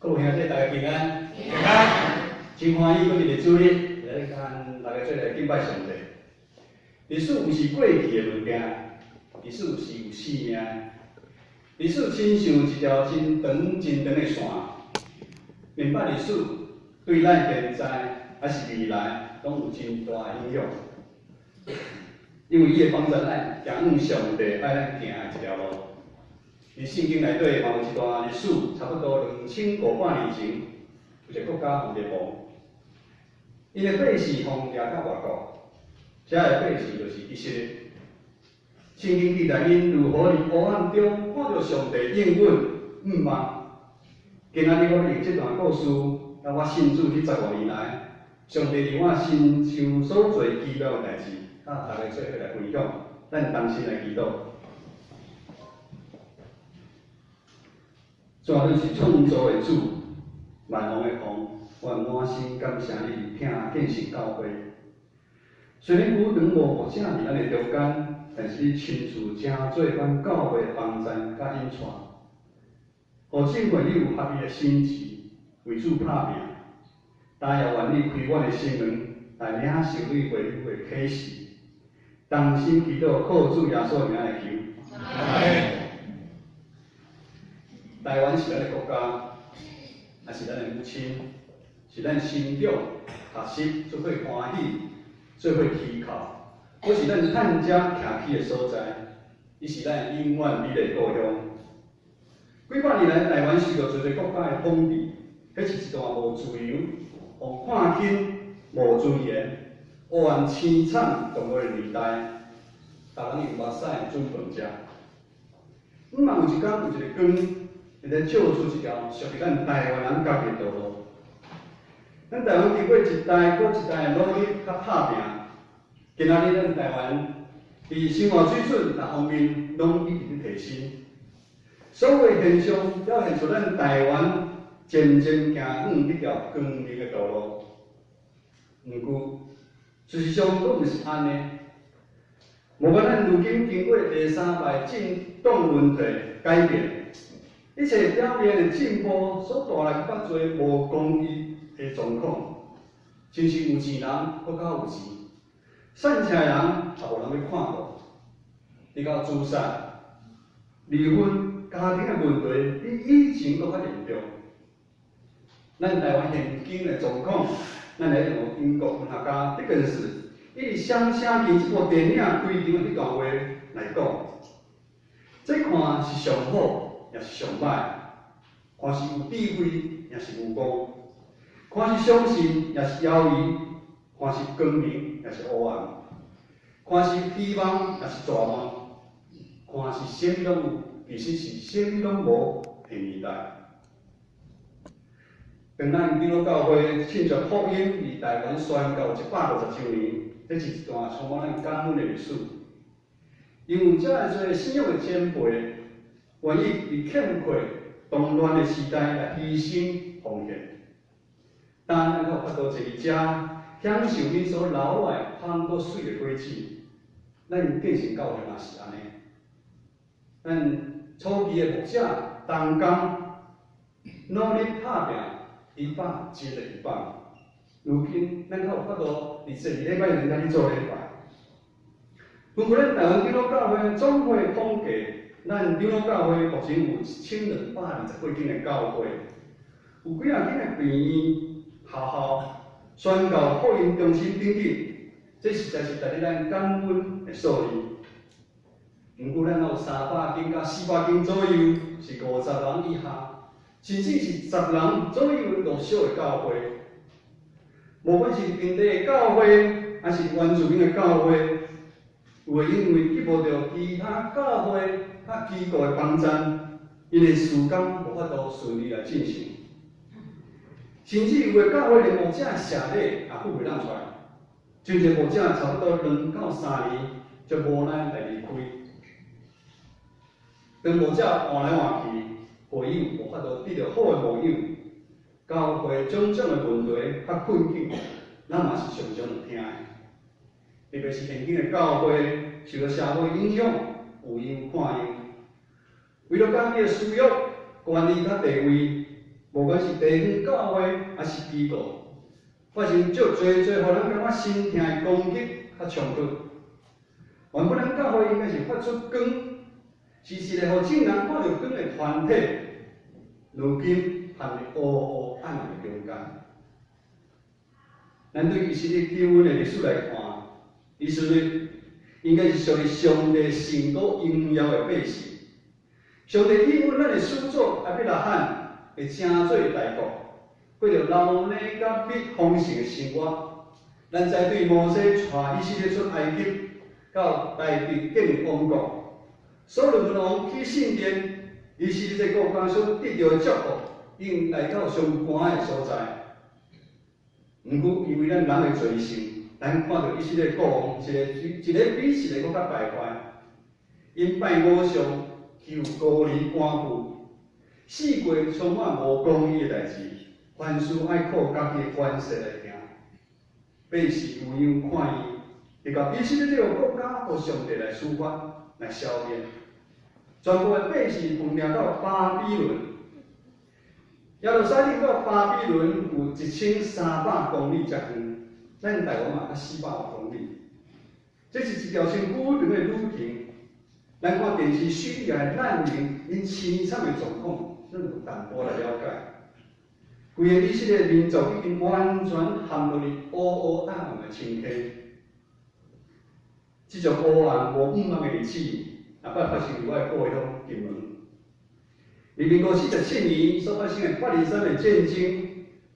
各位兄弟，大家平安。平安。真歡喜，閣佇主日來佮大家做來敬拜上帝。歷史毋是過去的物件，歷史是有生命的。歷史親像一條真長真長的線，明白歷史對咱現在抑是未來，攏有真大的影響。因為伊會幫助咱行往上帝愛咱行的一條路。佇聖經內底嘛有一段歷史，差不多2500年前，有一個國家予滅亡。𪜶的百姓予掠到外國，遮的百姓就是以色列。聖經記載𪜶如何佇黑暗中看著上帝應允毋忘。今仔日我欲用這段故事，佮我信主這十外年來，上帝佇我身上所做奇妙的代誌，佮大家做伙來分享。咱同心來祈禱。主啊，你是創造的主，萬王的王，我滿心感謝你疼建成教會。雖然久長無牧者佇咱的中間，但是你親自成做阮教會的幫贊佮引帶，予眾會友有合一的心志，為主拍拚。但也願你開阮的心門，來領受你話語的啟示。同心祈禱，靠主耶穌名來求。台灣是咱的國家，也是咱的母親，是咱成長、學習做伙歡喜、做伙依靠，閣是咱趁食徛起的所在。伊是咱永遠美麗故鄉。幾百年來，台灣受著濟濟國家的統治，彼是一段無自由、予看輕、無尊嚴、黑暗凄慘度過的年代。逐人用目屎煮飯食。毋嘛有一工有一个光，會來照出一條屬於咱台灣人家己的道路。咱台灣經過一代閣一代的努力佮拍拚，今仔日咱台灣佇生活水準各方面攏一直咧提升。所有現象表現出咱台灣漸漸行往這條光明的道路。毋過，事實上閣毋是按呢。無論咱如今經過第三擺政黨輪替改變，一切表面的進步所帶來較濟無公義的狀況，親像有錢人閣較有錢，散赤的人也無人欲看顧，直到自殺、離婚、家庭的問題比以前閣較嚴重。咱台灣現今的狀況，咱來用英國文學家狄更斯伊佇《雙城記》這部電影開場的彼段話來講，這看是上好，抑是上歹；看是有智慧，抑是無辜；看是相信，抑是猶疑；看是光明，抑是黑暗；看是希望，抑是絕望；看是啥物攏有，其實是啥物攏無的年代。當咱長老教會慶祝福音佇台灣宣教150週年，這是一段充滿咱感恩的歷史。因為遮爾濟信仰的前輩，願意佇欠缺動亂的時代來犧牲奉獻，但咱閣有法度坐佇遮，享受恁所留落來香閣媠的果子。咱建成教會嘛是按呢，咱初期的牧者同工努力拍拚，一棒接著一棒。如今咱閣有法度佇這禮拜兩當去做禮拜。根據咱台灣長老教會總會統計，咱長老教會目前有1220幾間的教會，有幾若間的病院、學校、宣教福音中心等等，這實在是值得咱感恩的數字。毋過咱有300間到400間左右，是50人以下，甚至是10人左右落小的教會。無管是平地的教會，抑是原住民的教會，有的因為得無著其他教會佮機構的幫贊，𪜶的事工無法度順利來進行，甚至有的教會連牧者的謝禮也付袂當出來，真濟牧者差不多2到3年就無奈來離開。當牧者換來換去，會友無法度得著好的牧養，教會種種的問題佮困境，咱嘛是常常有聽的。特別是現今的教會受著社會影響，有樣看樣，為著家己的私欲、權力佮地位，無管是地方教會，抑是機構，發生足濟濟，予人感覺心疼的攻擊佮衝突。原本咱教會應該是發出光，是一个予眾人看著光的團體，如今陷入烏烏暗暗的中間。咱對以色列救恩的歷史來看，以色列應該是屬於上帝崇高榮耀的百姓。上帝應允咱的始祖亞伯拉罕會成做大國，過著流奶佮蜜豐盛的生活。咱知對摩西帶以色列出埃及，到大衛建立王國，所羅門王起聖殿，以色列這個國家所得著的祝福，已經來到上懸的所在。毋過，因為咱人的罪性，咱看著以色列國王一個一個比一個閣較敗壞，𪜶拜偶像，求高利官富，四界充滿無公義的代誌，凡事愛靠家己的權勢來行。百姓有樣看樣，直到以色列這個國家予上帝來處罰、來消滅，全部的百姓奉掠到巴比倫。耶路撒冷到巴比倫有1300公里遮遠，咱台灣嘛才400外公里。這是一條真久長的旅程。咱看電視敘利亞的難民，𪜶凄慘的狀況，咱有淡薄來了解。規个以色列民族已經完全陷落佇烏烏暗暗的深坑。這種烏暗無盼望的日子，若捌發生佇我的故鄉金門。佇民國47年所發生的八二三的戰爭，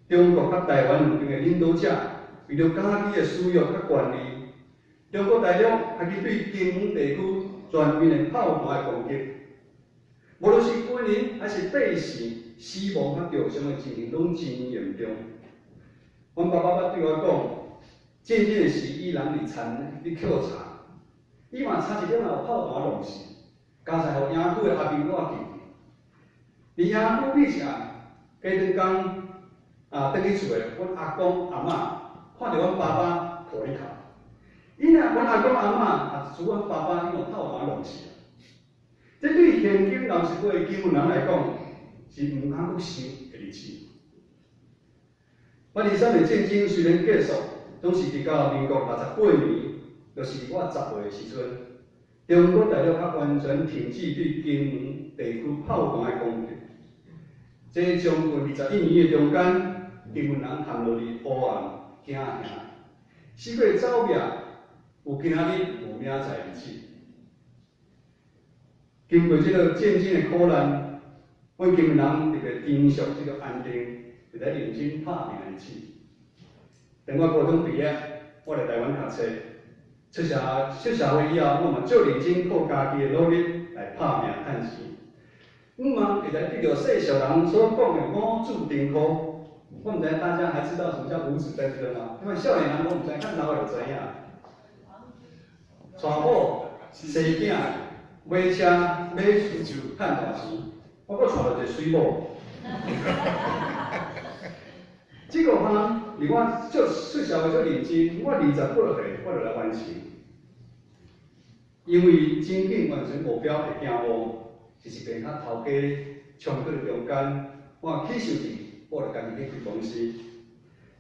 中國佮台灣兩邊的領導者為著家己的私欲佮權力，中國大陸開始對金門地區全面的炮彈的攻擊，無論是軍人抑是百姓，死亡佮受傷的情形攏真嚴重。阮爸爸捌對我講，戰爭的時，伊人佇田佇抾柴，伊嘛差一點仔予炮彈弄死，佳哉予營區的阿兵哥救去。佇營區每一暗，隔頓工啊，轉去厝的，阮阿公阿嬤看著阮爸爸抱咧哭。𪜶若阮阿公阿嬤也是阮爸爸𪜶予炮彈弄死。這對現今老一輩的金門人來講，是毋通閣想的日子。八二三的戰爭雖然結束，總是直到民國68年，就是我10歲的時陣，中國大陸才完全停止對金門地區炮彈的攻擊。這將近21年的中間，金門人陷落佇烏暗驚嚇，四界走掠，有今仔日無明仔載日子。經過這個戰爭的苦難，阮金門人特別珍惜這個安定，會使認真拍拚的日子。等我高中畢業，我來台灣讀冊，出社會以後，我嘛足認真靠家己的努力來拍拚趁錢。毋望會使得著世俗人所講的五子登科。我毋知大家還知道什麼叫五子登科嗎？因為少年人攏毋知，較老的就知影。娶某、生囝、買車、買厝、趁大錢，我閣娶著一个媠某。這五項，佇我足出社會足認真，我28歲我就來完成。因為真緊完成目標會驚無，是一邊佮頭家衝突的中間，我起想錢，我就家己去開公司。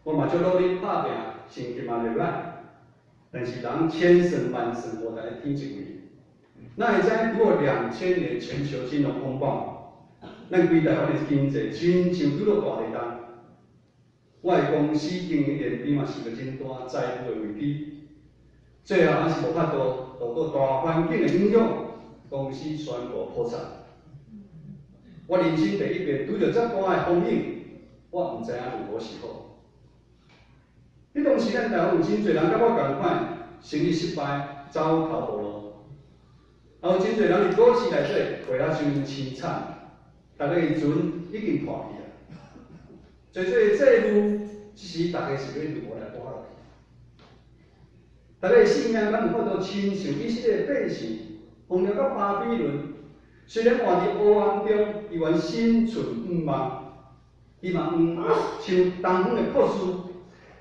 我嘛足努力拍拚，成績嘛袂歹。但是人千算萬算無佇咧天一位。哪會知拄好2000年全球金融風暴，咱規台灣的經濟親像拄著大地震。我的公司經營連邊嘛受著真大財務的危機，最後還是無法度渡過大環境的影響，公司宣布破產。我人生第一遍拄著遮大的風雨，我毋知影如何是好。彼當時咱台灣有真濟人佮我仝款，生意失敗，走投無路。也有真濟人佇股市內底過得傷凄慘，逐个的船已經破去啊。濟濟債務，這時逐家是欲如何來活落去？逐家的性命敢有法度親像以色列百姓，奉掠到巴比倫，雖然活佇黑暗中，依然心存盼望，希望像東方的博士，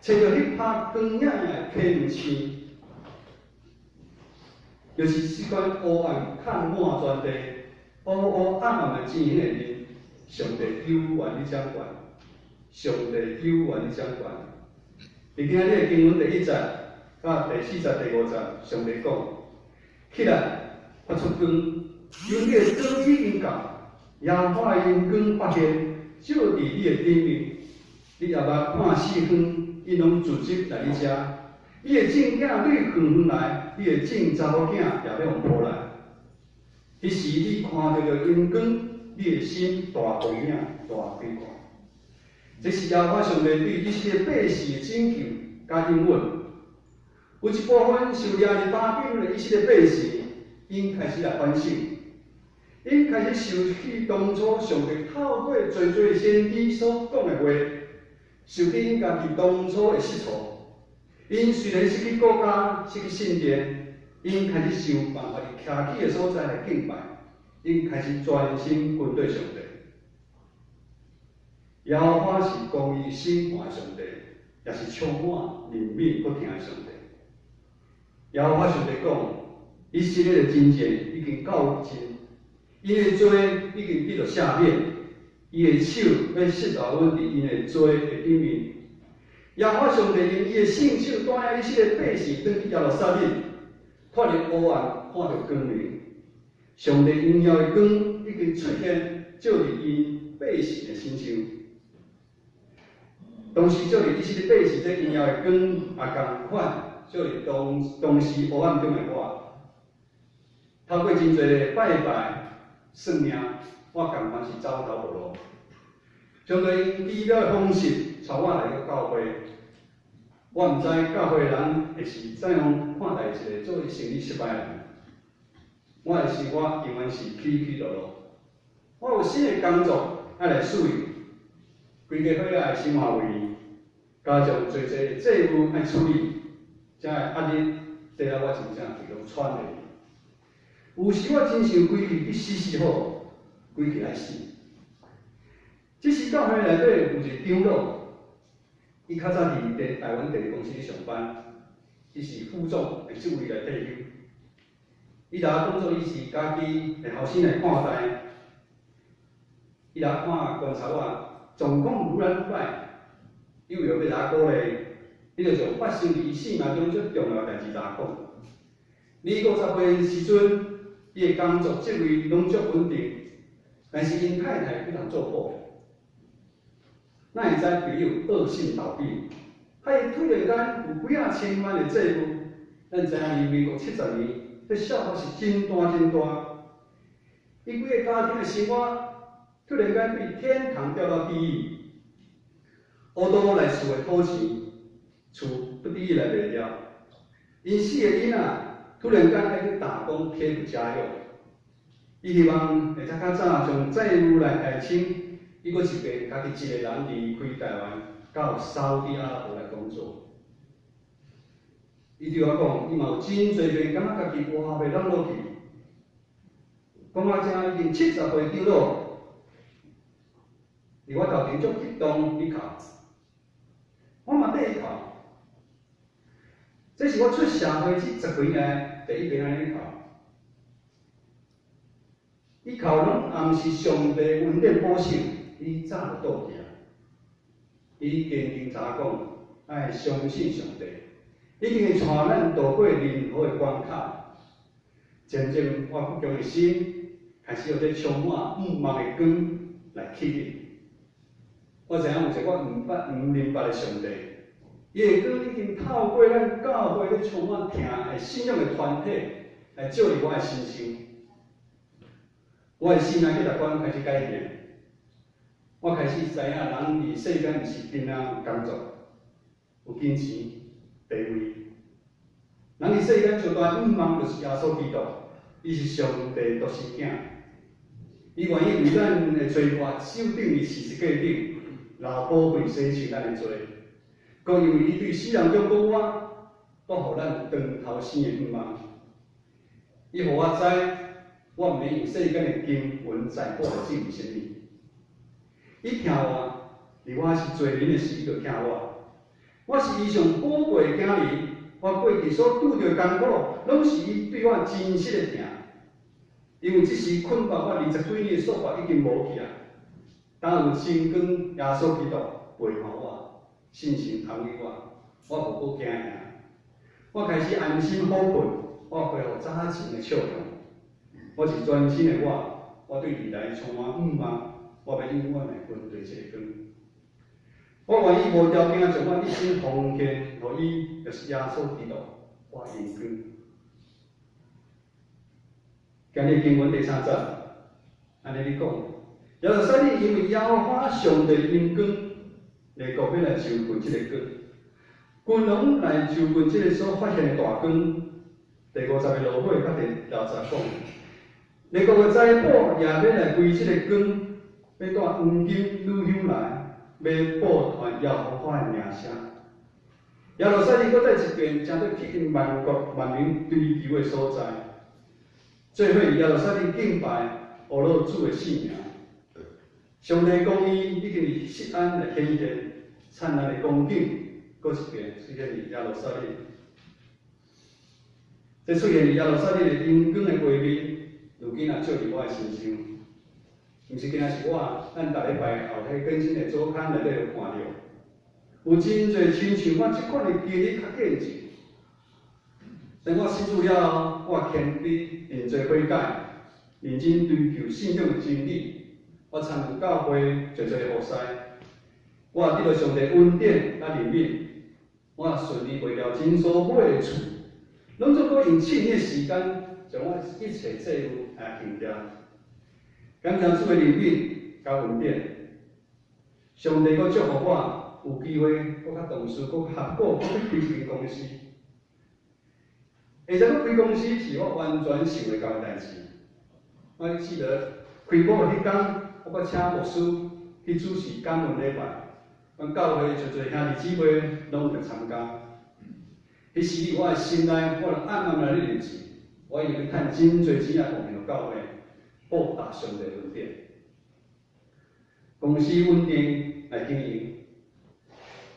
揣著彼拍光影影的啟明星，就是這款黑暗看滿全地、烏烏暗暗的情形內面，上帝有權咧掌權，上帝有權咧掌權。佇今日的經文第一節佮第四節、第五節，上帝講：起來，發出光，因為你的光已經到，耶和華的榮光發現，照佇你的頂面。你抑捌看四方，𪜶攏聚集來你遮。你的眾囝對遠方來，你的眾查某囝也欲予抱來。彼時你看著著榮光，你的心大光明，大快活。這是耶和華上帝對以色列百姓的拯救佮應允。有一部分受掠佇巴比倫的以色列百姓，𪜶開始來反省，𪜶開始想起當初上帝透過濟濟先知所講的話，想起𪜶家己當初的失錯。𪜶雖然失去國家、失去聖殿，𪜶開始想辦法佇徛起的所在來敬拜，𪜶開始專心跟綴上帝。耶和華是公義審判的上帝，也是充滿憐憫閣疼的上帝。耶和華上帝講，以色列的征戰已經到盡，𪜶的罪已經得著赦免，伊的手欲實牢穩佇𪜶的罪的頂面。耶和華上帝用伊的聖手帶領以色列百姓轉去耶路撒冷，脫離黑暗，看著光明。上帝榮耀的光已經出現，照佇𪜶百姓的身上。同時照佇以色列百姓這榮耀的光，也仝款照佇當當時黑暗中的我。透過真濟的拜拜算命，我仝款是走投無路。上帝用奇妙的方式帶我來到教會，我毋知教會的人會是怎樣看待一個做生意失敗的人。我的生活永遠是起起落落。我有新的工作愛來適應，規家伙仔的生活費，加上濟濟的債務愛處理，這个壓力對了我真正規個喘袂去。有時我真想規氣去死死好，規氣愛死。這時教會內底有一個長老，伊較早佇台灣電力公司咧上班，伊是副總的職位來退休。伊若當做伊是家己的後生來看待，伊若看觀察我狀況愈來愈歹，伊為著欲來鼓勵，伊就將發生佇伊生命中最重要的代誌共我講。年50歲時陣，伊的工作職位攏足穩定，但是𪜶太太去予做保。哪會知朋友惡性倒閉，害伊突然間有幾仔千萬的債務。咱知影民國70年，這數目是真大真大。伊規个家庭的生活突然間對天堂掉到地獄，烏多來厝的討錢，厝不得已來賣掉。𪜶四个囡仔突然間愛去打工貼補家用。伊希望會使較早將債務來還清。伊閣一邊家己一个人離開台灣，到沙烏地阿拉伯來工作。伊對我講，伊嘛有真濟遍感覺家己活袂落落去。講到這已經70歲長老，佇我頭前足激動咧哭，我嘛綴伊哭。這是我出社會這十幾年第一遍按呢哭。伊哭攏也毋是上帝恩典保守。伊早就倒去啊！伊堅定知影講，愛相信上帝，一定會帶咱渡過任何的關卡。漸漸，我倔強的心開始予這充滿毋望的光來吸引。我知影有一個我毋捌、毋明白的上帝，伊的光已經透過咱教會咧充滿疼的信仰的團體來照佇我的身上。我的生命價值觀開始改變。我開始知影人佇世間毋是干焦有工作、有金錢、地位。人佇世間上大願望就是耶穌基督，伊是上帝獨生囝，伊願意為咱的罪過受釘佇十字架頂，流寶血洗清咱的罪。閣因為伊對死人中復活，閣予咱當頭生的盼望。伊予我知，我毋免用世間的金銀財寶來證明啥物。伊疼我，佇我是罪人的時，伊就疼我。我是伊上寶貴的囝兒，我過去所拄著的艱苦，攏是伊對我真實的疼。因為這時捆綁我20幾年的束縛已經無去啊！當有真光耶穌基督陪伴我，信心安慰我，我無閣驚嚇。我開始安心好睏，我恢復早前的笑容。我是全新的我，我對未來充滿向望，我欲永遠來跟隨這個光。我願意無條件將我一生奉獻予伊，就是耶穌基督，我的榮光。今日經文第三節，按呢咧講，耶路撒冷因為耶和華上帝榮光，列國欲來就近這个光，君王來就近這个所發現的大光。第50个落尾佮第60節講，列國的財寶也欲來歸這个光，欲帶黃金、乳香來，欲報傳耶和華的名聲。耶路撒冷閣再一遍，成做吸引萬國萬民追求的所在。做伙耶路撒冷敬拜阿羅主的聖名。上帝公義已經佇錫安來顯現，燦爛的光景，閣一遍出現佇耶路撒冷。這出現佇耶路撒冷的榮光的畫面，如今也照佇我的身上。毋是干焦是我，咱逐禮拜後彼更新的周刊內底有看著，有真濟親像我這款的經歷較見證。等我信主了後，我謙卑認罪悔改，認真追求信仰的真理。我參與教會濟濟的服事，我得著上帝恩典佮憐憫，我順利賣掉真所買的厝，攏總閣用7年的時間，將我一切債務來還掉。感謝主的憐憫佮恩典，上帝閣祝福我有機會閣佮同事閣合夥，閣去開間公司。而且閣開公司是我完全想袂到的代誌。我記得開幕的彼工，我閣請牧師去主持感恩禮拜，阮教會濟濟兄弟姊妹攏有來參加。彼時我的心內，我就暗暗來咧認錢，我已經趁真濟錢來奉獻予教會，報答上帝恩典。公司穩定來經營，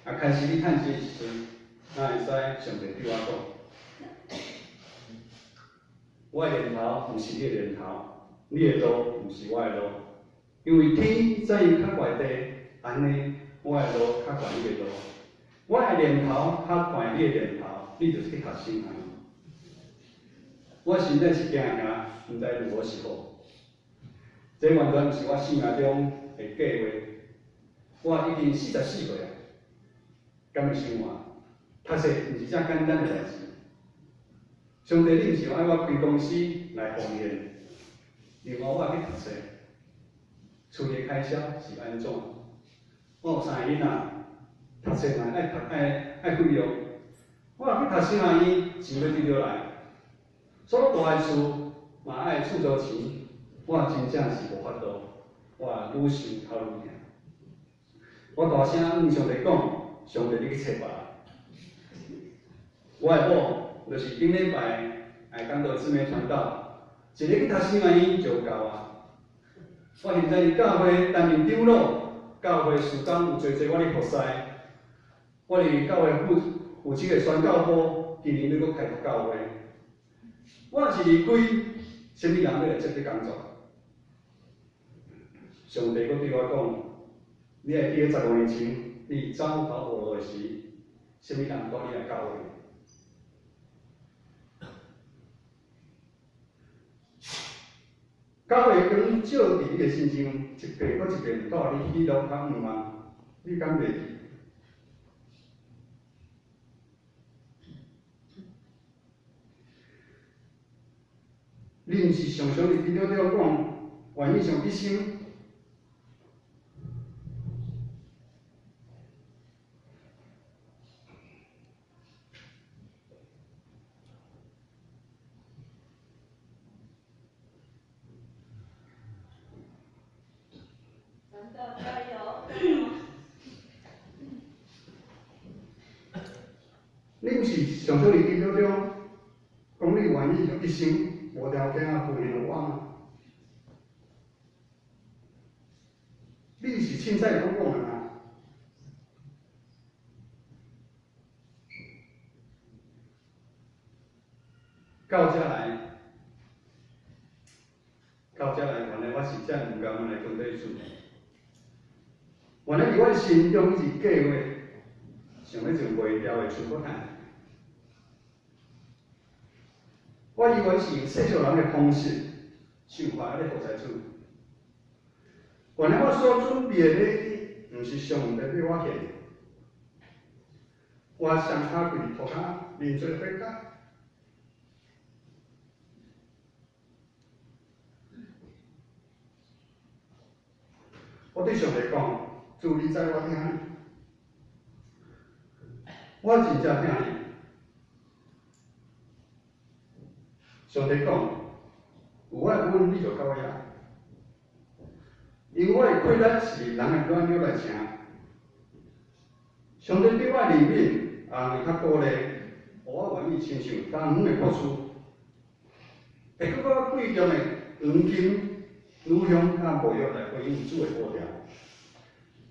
開始咧趁錢的時陣，哪會知上帝對我講？我的念頭毋是你的念頭，你的路毋是我的路，因為天怎樣較懸地，按呢我的路較懸你的路，我的念頭較懸你的念頭，你著去讀神學院。我實在是驚嚇，毋知如何是好。這完全毋是我生命中的計劃。我已經44歲啊，敢會想活？讀冊毋是遮簡單的代誌。上帝，你毋是愛我開公司來奉獻，另外我去讀冊，厝裡開銷是按怎？我有三個囡仔，讀冊嘛愛讀愛愛費用，我若去讀神學院，錢欲佇佗來？所住的厝嘛愛厝租錢，我真正是無法度，我愈想頭愈疼。我大聲向上帝講：上帝，你去揣別人。我的某就是頂禮拜愛講道姊妹傳道，一個去讀神學院就夠啊。我現在佇教會擔任長老，教會事工有濟濟我咧服侍，我佇教會負責的宣教部，今年欲閣開拓教會。我若是離開，啥物人欲來接這工作？上帝閣對我講：你會記得15年前，你走投無路的時，啥物人帶你來教會？教會光照佇你的身上，一遍閣一遍帶你喜樂佮向望，你敢袂記？你毋是常常佇祈禱中講，願意上一生。加油！你毋是常常佇祈禱中講你願意用一生無條件仔奉獻予我嗎？你是凊彩講講的嗎？到遮來，到遮來，原來我是遮毋甘願來跟隨主。原來佇我心中一直計劃，想欲種袂牢的出國趁。我以為是用世俗人的方式想法來服侍主。原來我所準備的禮，毋是上帝欲我獻的。我雙跤跪佇塗跤，認罪悔改。我對上帝講：主，你知我疼你，我真正疼你。上帝講：有我的恩，你就到我遐。因為我的氣力是人的軟弱來成。上帝對我的憐憫，也會較鼓勵，予我願意親像東遠的博士，會閣較貴重的黃金、乳香佮沒藥來回應主的呼召。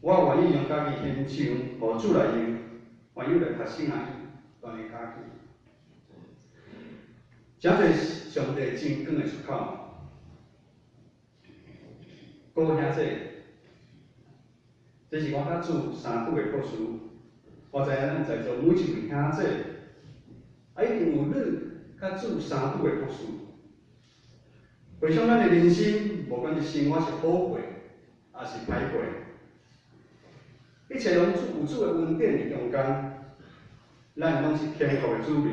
我願意用家己獻上，予主來用，願意來讀聖經，鍛鍊家己。誠濟上帝真光的出口。各位兄弟，這是我佮主相拄的故事。我知影咱在座每一位兄弟，啊，一定有你佮主相拄的故事。回想咱的人生，無管是生活是好過，抑是歹過，一切攏有主的恩典佇中間，咱攏是天國的子民，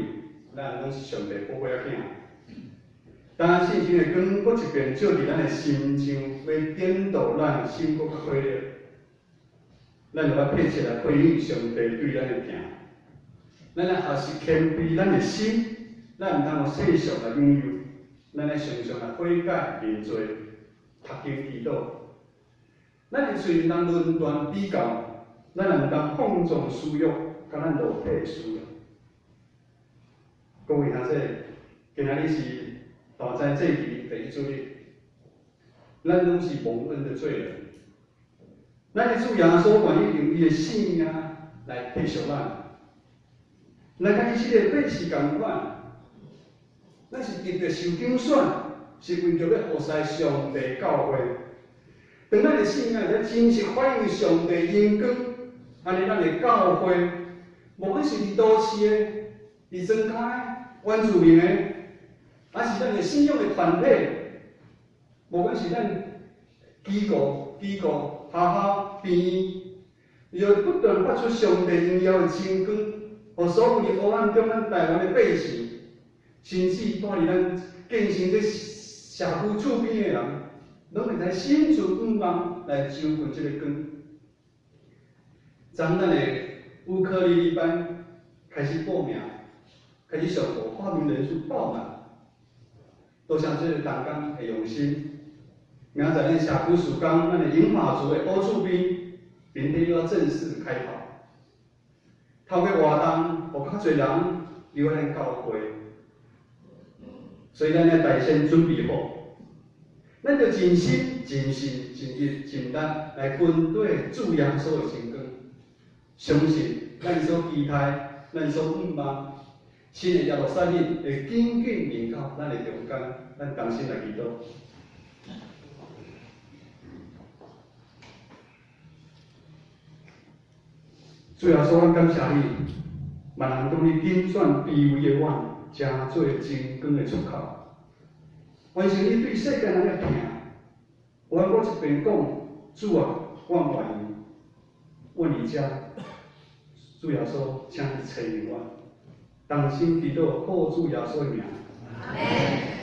咱攏是上帝寶貝仔囝。當信心的光閣一遍照佇咱的心上，欲點導咱心閣較火熱，咱就愛迫切來回應上帝對咱的疼。咱愛學習謙卑咱的心，咱毋通予世俗來引誘，咱愛常常來悔改認罪，讀經祈禱。咱的喙毋通論斷比較，咱也毋通放縱私欲，佮咱肉體的需要。各位兄弟，今仔日是大齋節期第一主日，咱攏是蒙恩的罪人。咱的主耶穌願意用伊的性命來替贖咱。咱佮以色列百姓仝款，咱是特別受揀選，是為著欲服侍上帝教會。當咱的性命會真實反映上帝榮光，按呢咱的教會，無論是佇都市的、佇莊跤的、原住民的，抑是咱的信仰的團體，無管是咱機構、學校、病院，伊就不斷發出上帝榮耀的真光，予所有佇黑暗中咱台灣的百姓，甚至蹛佇咱建成這社區厝邊的人，攏會使心存向望來就近這个光。昨咱的烏克麗麗班開始報名，開始上課，報名人數爆滿。多謝這個同工的用心。明仔載咱社區事工，咱的銀髮族的烏厝邊，明天又要正式開跑。透過活動，予較濟人入來咱教會，所以咱愛大先準備好，咱著盡心、盡性、盡意、盡力來跟綴主耶穌的真光，相信咱所期待、咱所向望，新的耶路撒冷會緊緊臨到咱的中間，咱同心來祈禱。主耶穌，阮感謝你，萬人當你揀選卑微的阮，成做真光的出口。完成你對世間人的疼。我閣一遍講，主啊，我願意，阮佇遮，主耶穌，請你差遣阮，同心祈禱，靠主耶穌的名。阿們。